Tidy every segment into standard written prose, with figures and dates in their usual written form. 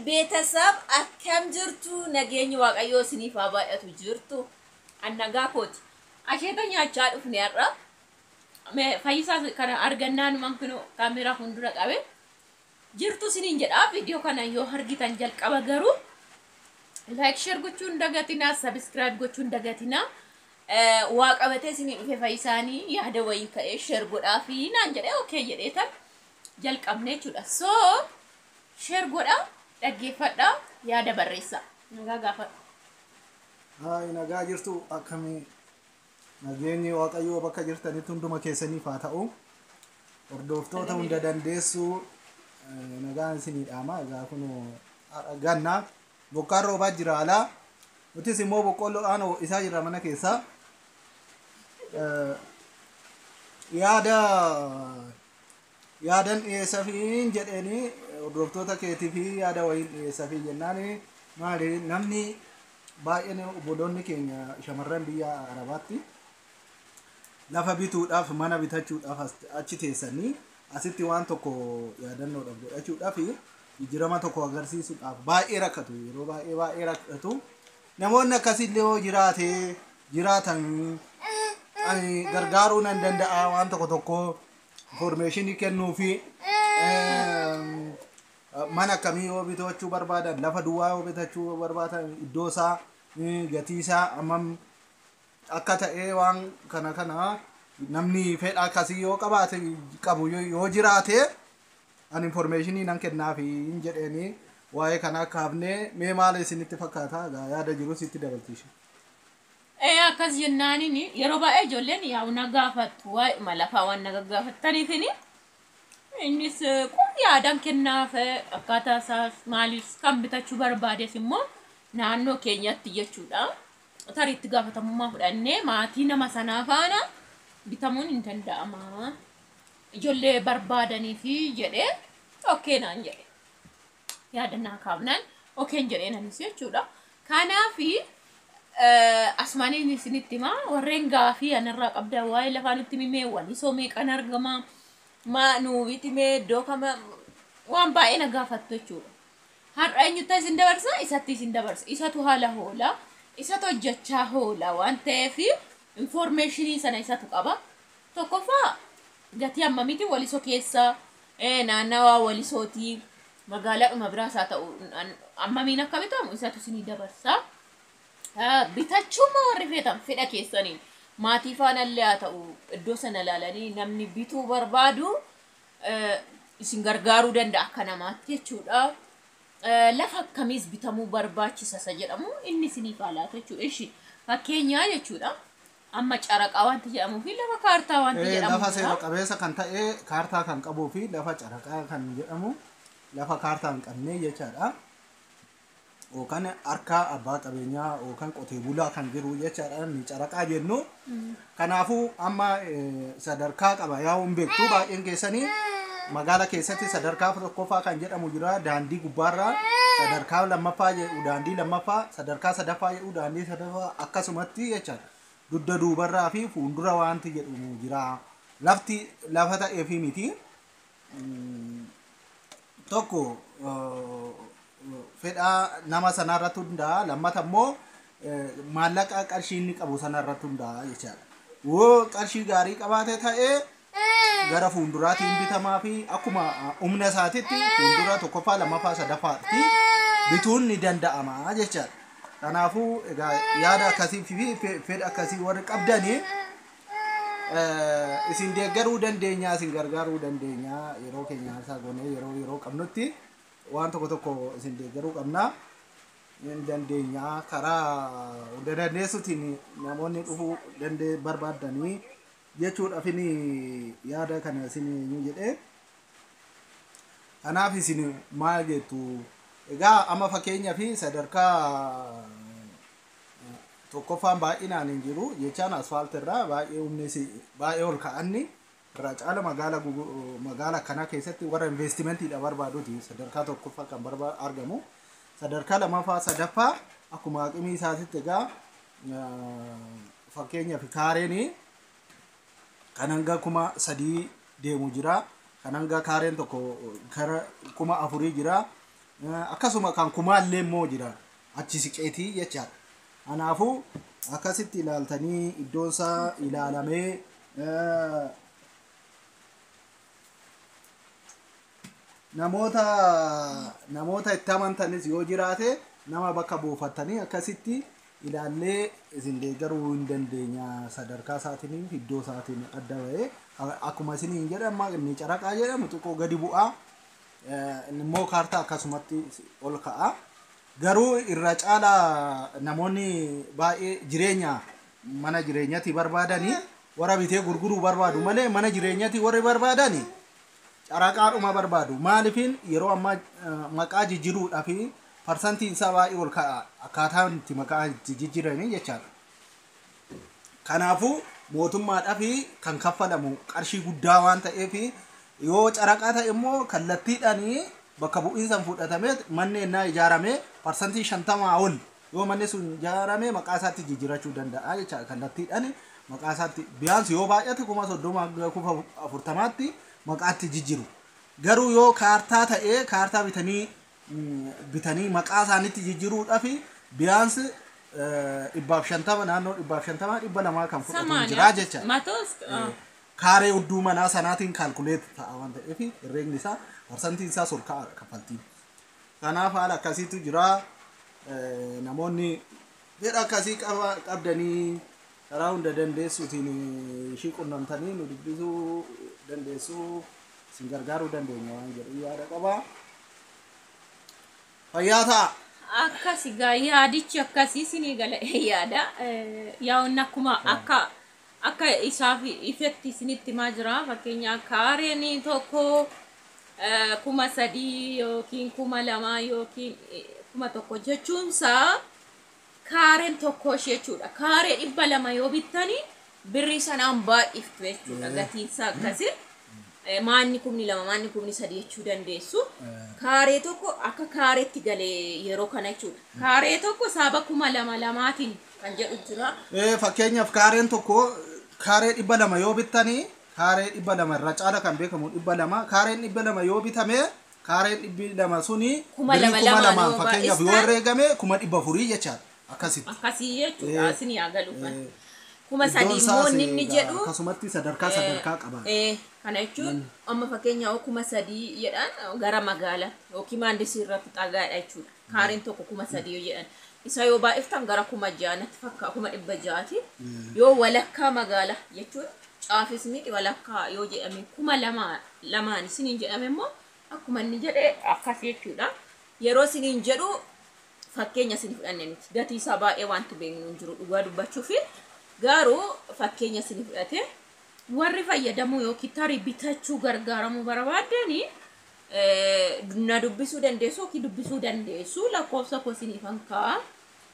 ቤተሰብ akkam jirtu? Nageenyi Waaqayyoo isiniif haa baay'atu. Jirtu? An nagaa kooti. Asheeta nyaachaa dhufne har'a. Fayyisaa kana argannaan kun kaameeraa fuuldura qabe. Jirtu isiniin jedha. Viidiyoo kana yoo argitan jalqaba garuu like, share gochuun dagatinaa, subscribe gochuun dagatinaa. Waa qabatee isinii dhufe fayyisaanii yaada wayii ka'ee share godhaa fi naan jedhee, okay jedhee tan jalqabne jechuudha. So share godhaa, dhaggeeffadhaa, yaada barreessaa. Nagaa gaafadhu. Haay, nagaa jirtu? Akkamii? Nageenyi Waaqayyoo bakka jirtanitti hunduma keessaniif haa ta'u. Hordoftoota hunda dandeessuu, nagaan isinii dhaama. Egaa kun ganna bokkaan roobaa jira alaa. Nutis immoo boqqolloodhaan ho'isaa jira mana keessaa. Yaada yaadan dhiyeessafiin jedheeni, hordoftoota keetii fi yaada wayiin dhiyeessafii jennaan, maali, namni baay'een obboloonni keenya shamarran biyya Arabaatti lafa bituudhaaf, mana bitachuudhaaf achi teessanii asitti waan tokko yaadannoodhaaf godhachuudhaaf, jijjiirama tokko agarsiisuudhaaf baay'ee rakkatu, yeroo baay'ee baay'ee rakkatu. Namoonni akkasiillee yoo jiraate jiraatan ani gargaaruu nan danda'a, waan tokko tokko information kennuu fi mana akkamii yoo bitachuu barbaadan, lafa duwwaa yoo bitachuu barbaadan, iddoo isaa, gatii isaa hammam akka ta'e, waan kana kana namni fedha akkasii yoo qabaate, qabu yoo jiraate, ani information nan kennaafi hin jedheeni. Waa'ee kanaa kaafnee mee maal isinitti fakkaata? Egaa yaada jiru sitti dabaltiishe. Ee, akkas jennaaniin yeroo baay'ee ijoolleen yaa'u na gaafattu, waa'ee lafaa waan na gaggaafattaniifini innis kun yaadan kennaaf, akkaataa isaas maaliif kan bitachuu barbaades immoo naannoo keenyatti jechuudha. Tarii itti gaafatamummaa fudhannee maatii nama sanaa faana bitamuun hin danda'ama. Ijoollee barbaadanii fi jedhee, okay naan jedhe. Yaadannaa kaafnaan okayn jedhee anis jechuudha. Kanaafi asumaaniin isinitti himaa, warreen gaafii anarraa qabdan, waa'ee lafaa nutti himee, Walisoo meeqan argama, maa nuu bitimee, iddoo kama, waan baay'ee na gaafattu jechuudha. Har'a eenyutti isin dabarsa? Isatti isin dabarsa. Isatu haala hoola, isatu hojjechaa hoola waan ta'eef information sana isatu qaba. Tokkoffaa, gatii hammamiiti Walisoo keessa, naannawaa Walisootii, magaalaadhuma biraas haa ta'u, hammamiin akka bitamu isatu isinii dabarsa. Bitachuuma warri feetan fedha keessaniin maatii faanallee haa ta'u, iddoo sana ilaalanii namni bituu barbaadu isin gargaaruu danda'a akka namaatti jechuudha. Lafa akkamiis bitamuu barbaachisa isa jedhamu inni isiniif haa laatu jechuudha. Ishi fakkeenyaa jechuudha. Amma caraqaa wanti jedhamuu fi lafa kaartaa wanti jedhamu Lafa jira. Seera qabeessa kan ta'e, kaartaa kan qabuu fi lafa caraqaa kan jedhamu, lafa kaartaa hin qabne jechaadha. Yookaan harka abbaa qabeenyaa yookaan qotee bulaa kan jiru jechaadha inni caraqaa jennu. Kanaafuu amma sadarkaa qaba, yaa'u hin beektu baay'een keessanii. Magaala keessatti sadarkaa tokkoffaa kan jedhamu jira daandii gubbaarraa, sadarkaa lammaffaa jedhu daandii lammaffaa, sadarkaa sadaffaa jedhu daandii sadaffaa, akkasumatti jechaadha. Dugda duubarraa fi fuuldura wanti jedhamu jira. Lafti lafa ta'ee fi miti. Tokko, fedhaa nama sanarratti hundaa'a, lammata immoo maallaqa qarshii inni qabu sanarratti hundaa'a jechaadha. Yoo qarshii gaarii qabaate ta'ee gara fuulduraatiin bitamaa fi akkuma humna isaatitti fuuldura tokkoffaa, lammaffaa, sadaffaatti bituun ni danda'ama jechaadha. Kanaafuu egaa yaada akkasii fi fedha akkasii warri qabdanii isin deeggaruu dandeenya, isin gargaaruu dandeenya. Yeroo keenya haasaa goonee yeroo yeroo qabnutti waan tokko tokko isin deeggaruu qabna. Hin dandeenya, karaa hunda dandeessuutiin namoonni dhufuu dandee barbaadanii jechuudhaafin yaada kana isin jedhee. Kanaaf isin maal jettu? Egaa amma fakkeenyaa fi sadarkaa tokkoffaan baay'inaan hin jiru jechaan, asfaaltirraa baay'ee humni baay'ee ol ka'anni irraa caala magaala magaala akkanaa keessatti warra investimentiidha barbaaduti sadarkaa tokkoffaa kan argamu. Sadarkaa lammaffaa, sadaffaa akkuma aqimii isaatitti. Egaa fakkeenyaaf kaareen kan hanga 3,000 deemu jira. Kan hanga kaareen tokko kara 4,000 jira. Akkasuma kan kumaallee immoo jira achi siqeetii jechaadha. Kanaafuu akkasitti ilaaltanii iddoon isaa ilaalamee namoota itti amantanis yoo jiraate nama bakka buufattanii akkasitti ilaallee isin deeggaruu hin dandeenya. Sadarkaa isaatiin fi iddoo isaatiin adda bahee akkuma isiniin jedhama, inni caraqaa jedhamu xiqqoo gadi bu'aa, inni immoo kaartaa akkasumatti ol ka'a. Garuu irra caalaa namoonni baay'ee jireenya mana jireenyatti barbaadanii warra bitee gurguruu barbaadu malee mana jireenyatti warri barbaadanii caraqaadhuma barbaadu. Maaliifin yeroo ammaa maqaa jijjiiruudhaa fi parsantiin isaa baay'ee ol ka'a akkaataan itti maqaa itti jijjiiranii jechaadha. Kanaafuu mootummaadhaaf kan kaffalamu qarshii guddaa waan ta'eef, yoo caraqaa ta'e immoo kallattiidhaan bakka bu'iinsaan fudhatamee manni ennaa ijaarame 50% ol yoo manni sun ijaarame maqaa isaatti jijjiirachuu danda'a jechaadha. Kallattiidhaan maqaa isaatti biyaansi yoo baay'ate 30,000 hanga 40,000tti maqaatti jijjiiru. Garuu yoo kaartaa ta'ee kaartaa bitanii maqaa isaaniitti jijjiiruudhaaf biyaansi 150, naannoo 150, 200 kan fudhatu jira jechaadha. Matos. Kaaree hudduu manaa sanaatiin calculate ta'a waan ta'eef herreegni isaa parsantiin isaas ol ka'aadha kaffaltiin. Kanaaf haala akkasiitu jira. Namoonni fedha akkasii qabdanii karaa hunda dandeessuutiin ishii qunnamtanii nu dubbisuu dandeessuu, isin gargaaruu dandeenya waan jedhu yaada qaba. Fayyaa ta'a. Akkasi gaa, yaadichi akkasii isinii gala yaada. Yaa'uun akkuma akka isaaf ifetti isinitti himaa jira. Fakkeenya kaareen tokko 3,000 yookiin 2,000 yookiin 1,000 jechuunsaa kaareen tokko ishee jechuudha. Kaaree 200 yoo bittanii birrii sanaan baay'iftu jechuudha. Gatiin isaa akkasi. Maanni 2,000, maanni 3,000 jechuu dandeessu. Kaaree tokko akka kaareetti galee yeroo kana jechuudha. Kaaree tokko saaba 2,000 lamaatiin kan jedhu jira. Fakkeenyaaf kaareen tokko kaaree 200 yoo bittanii, kaaree 200 irra caala kan beekamu 200, kaareen 200 yoo bitame, kaareen 200 suni 2,000 birrii kuma lamaan lamaan yoo fakkeenyaaf yoo baay'istan herreegame 400,000 jechaadha akkasitti. Akkasii jechuudha. Isin yaa galuufan. 3,000 Iddoon immoo isaas inni egaa jedhu akkasumatti sadarkaa sadarkaa qaba. Kana jechuun amma fakkeenyaaf 3,000 jedhan gara magaalaa yookiin maandisii irratti xagaadha jechuudha. Kaareen tokko 3,000 yoo jedhan isa yoo baay'iftan gara 6,000 natti fakkaata, 600,000ti. Yoo walakkaa magaalaa jechuun caafis miti, walakkaa yoo jedhame 2,000 lamaan isiniin jedhame immoo akkuma inni jedhe akkas jechuudha. Yeroo isiniin jedhu fakkeenya isin fudhanne nuti gatii isaa baay'ee wanti beeknu hin jiru dhugaa dubbachuu fi garuu fakkeenya isin fudhate. Warri fayyadamuu yookiin tarii bitachuu gargaaramuu barbaadanii na dubbisuu dandeessu yookiin dubbisuu dandeessu, lakkoofsa koo isiniifan kaa'a.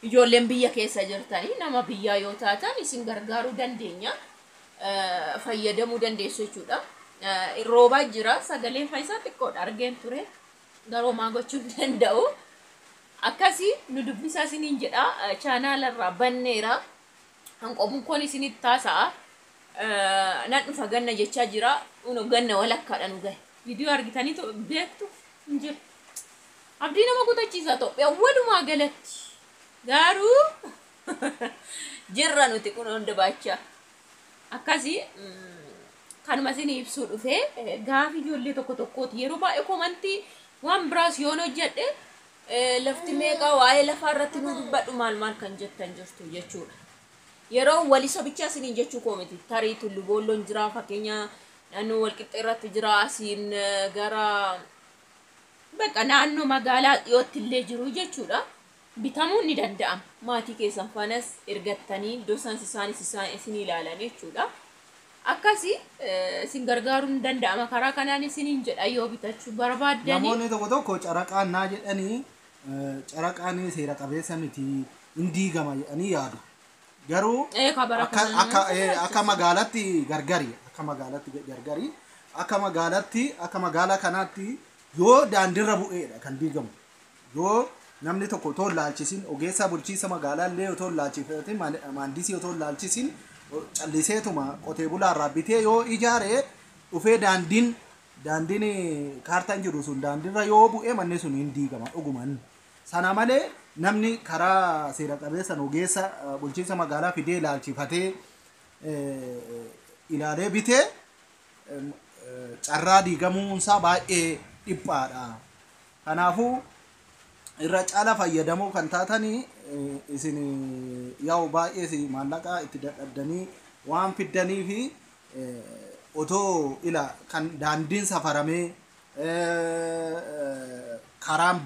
Ijoolleen biyya keessa jirtanii nama biyyaa yoo taatan isin gargaaruu dandeenya. Fayyadamuu dandeessu jechuudha. Roobaa jira, sagaleen faayisaa xiqqoodha argeen ture, garuu maa gochuu hin danda'u. Akkasii nu dubbisaa isiniin jedha. Chaanaala irraa banneera. Hanqomuun koon isinitti taasa'a. Nan dhufa ganna jechaa jira. Ganna walakkaadha nu gahe. Viidiyoo argitanii beektu hin jiru. Abdii nama kutachiisa Itoophiyaa walumaa galatti. Garuu jirra nuti kun hunda baachaa. Akkasii kanuma isin ibsuu dhufee gaafi ijoollee tokko tokkooti. Yeroo baay'ee komantii waan biraas yoon hojjedhe lafti meeqaa, waa'ee lafaa irratti nu dubbadhu, maal maal kan jettan jirtu jechuudha. Yeroo walisa bichaa isiniin jechuu koo miti. Tarii Tullu Boolloon jira, fakkeenya naannoo Walqixxee irratti jira, asiin gara bakka naannoo magaalaa dhiyootti illee jiru jechuudha. Bitamuun ni danda'ama. Maatii keessan faanas ergattanii iddoo isaanis isaan isin ilaalan jechuudha. Akkasii isin gargaaruun ni danda'ama. Karaa kanaan isiniin jedha yoo bitachuu barbaaddanii. Namoonni tokko tokko caraqaan naa jedhanii caraqaan seera qabeessa miti, hin diigama jedhanii yaadu. Garuu akka magaalaatti gargari, akka magaalaatti gargari, akka magaalaatti, akka magaalaa kanaatti yoo daandiirra bu'eedha kan diigamu. Yoo namni tokko otoo hin laalchisin, ogeessa bulchiinsa magaalaa illee otoo hin laalchifatin, maandisii otoo hin laalchisin, calliseetuma qotee bulaarraa bitee yoo ijaare dhufee daandiin Daandiin kaartaan jiru sun daandiirra yoo bu'e manni sun hin diigama dhuguman. Sana malee namni karaa seera qabeessan ogeessa bulchiinsa magaalaa fidee ilaalchifatee ilaalee bitee carraa diigamuunsaa baay'ee dhiphaadha. Kanaafuu irra caala fayyadamoo kan taatanii isin yaa'u baay'ee si maallaqa itti dadhabdanii waan fiddanii fi otoo ila kan daandiin safaramee karaan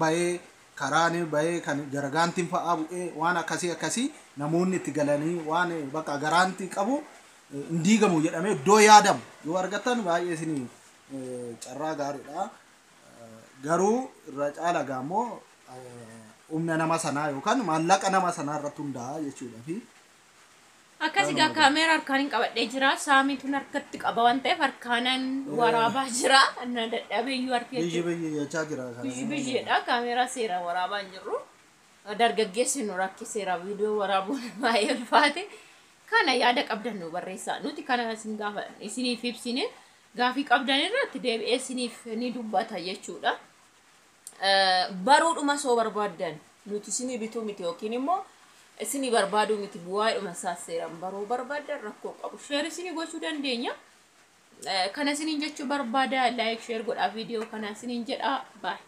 bahee kan jaragaantiin fa'aa bu'ee waan akkasii akkasii namoonni itti galanii waan bakka garaantii qabu hin diigamu jedhamee iddoo yaadamu yoo argattan baay'ee isin carraa gaariidha. Garuu irra caala gaammoo humna nama sanaa yookaan maallaqa nama sanaa irratti hundaa'a jechuudha fi Akkas egaa kaameera harkaan hin qabadhee jira. Saamiituun harkatti qaba waan ta'eef harkaanan waraabaa jira. Na dadhabeeyyuu harki biyyi jechuudha. Biyyi jechaa jira kana. Biyyi biyyeedha. Kaameeraa seeraan waraabaa hin jirru. Dargaggeessi nu rakkiseera viidiyoo waraabuun baay'ee ulfaate. Kana yaada qabdan nu barreessaa. Nuti kana isin gaafa isiniif ibsine gaafii qabdan irratti deebi'ee isiniif ni dubbata jechuudha. Baruudhuma soo barbaaddan nuti isinii bituu miti yookiin immoo isinii barbaaduu miti bu'aadhuma isaa seeraan baruu barbaaddan rakkoo qabu. Share isinii gochuu dandeenya. Kana isiniin jechuu barbaada. Like share godhaa viidiyoo kana isiniin jedha. Baay'ee.